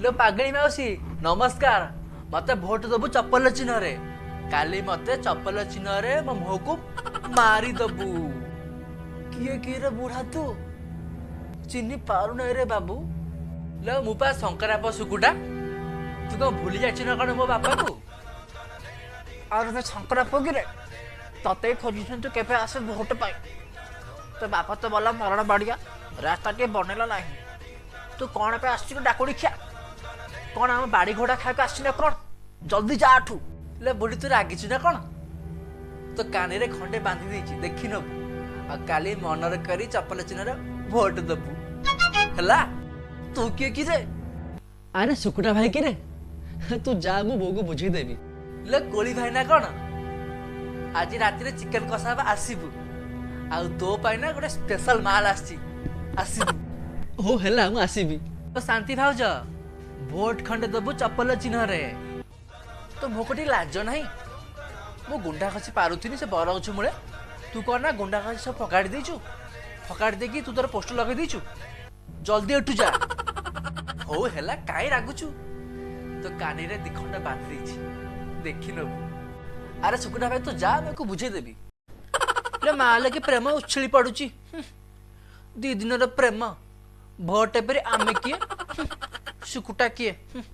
ଲୋ ପାଗଳି ମାଉସୀ, ନମସ୍କାର। ମତେ ଭୋଟ ଦବୁ ଚପଲ ଚିହ୍ନରେ। କାଲି ମତେ ଚପଲ ଚିହ୍ନରେ ମୋ ମୁହଁକୁ ମାରିଦବୁ। କିଏ କିଏ ରେ ବୁଢା, ତୁ ଚିହ୍ନି ପାରୁନାହିଁ ରେ ବାବୁ? ଲୋ, ମୁଁ ପା ଶଙ୍କରାପ ସୁକୁଟା। ତୁ କଣ ଭୁଲି ଯାଇଛୁ ନା କଣ ମୋ ବାପାକୁ? ଆରେ ଶଙ୍କରା ପୁଅ କିରେ, ତତେ ଖୋଜୁଛନ୍ତି, କେବେ ଆସେ ଭୋଟ ପାଇଁ। ତୋ ବାପା ତ ଗଲା ମରଣ ବାଡ଼ିଆ, ରାସ୍ତା ଟିକେ ବନେଇଲା ନାହିଁ। ତୁ କ'ଣ ପାଇଁ ଆସିଛୁ କି ଡାକୁଡ଼ି ଖିଆ? କ'ଣ ଆମ ବାଡ଼ି ଘୋଡ଼ା ଖାଇବାକୁ ଆସିଛୁ ନା କ'ଣ? ଜଲ୍ଦି ଯା ଏଠୁ। ଲେ ବୁଢୀ, ତୁ ରାଗିଛୁ ନା କଣ? ତୋ କାନିରେ ଖଣ୍ଡେ ବାନ୍ଧି ଦେଇଛି, ଦେଖି ନବୁ। ଆଉ କାଲି ମନରେ କରି ଚପଲ ଚିହ୍ନରେ ଭୋଟ ଦବୁ, ହେଲା? ତୁ କିଏ କି ରେ? ଆରେ ସୁକୁଟା ଭାଇ କିରେ? ତୁ ଯା, ମୁଁ ବୋଉକୁ ବୁଝେଇଦେବି। ଲେ କୋଳି ଭାଇ ନା କଣ? ଆଜି ରାତିରେ ଚିକେନ କଷା ହବ, ଆସିବୁ। ଆଉ ତୋ ପାଇଁ ନା ଗୋଟେ ସ୍ପେଶାଲ ମାଲ ଆସିଛି, ଆସିବୁ। ହଉ ହେଲା, ମୁଁ ଆସିବି। ଶାନ୍ତି ଭାଉଜ, ଭୋଟ ଖଣ୍ଡେ ଦବୁ ଚପଲ ଚିହ୍ନରେ। ତୋ ମୁହଁକୁ ଟିକେ ଲାଜ ନାହିଁ? ମୁଁ ଗୁଣ୍ଡା ଘଷି ପାରୁଥିନି ସେ ବରଗଛ ମୂଳେ, ତୁ କଣ ନା ଗୁଣ୍ଡା ଘଷି ସବୁ ଫକାଡ଼ି ଦେଇଛୁ। ଫକାଡ଼ି ଦେଇକି ତୁ ତୋର ପୋଷ୍ଟର ଲଗେଇ ଦେଇଛୁ। ଜଲ୍ଦି ଏଠୁ ଯା। ହଉ ହେଲା, କାଇଁ ରାଗୁଛୁ? ତୋ କାନିରେ ଦି ଖଣ୍ଡ ବାନ୍ଧି ଦେଇଛି, ଦେଖି ନବୁ। ଆରେ ସୁକୁଟା ଭାଇ, ତୁ ଯା, ମୁଁ ବୁଝେଇଦେବି। ମା ଲାଗି ପ୍ରେମ ଉଛୁଳି ପଡୁଛି। 2 ଦିନର ପ୍ରେମ, ଭୋଟ ପରେ ଆମେ କିଏ, ସୁକୁଟା କିଏ?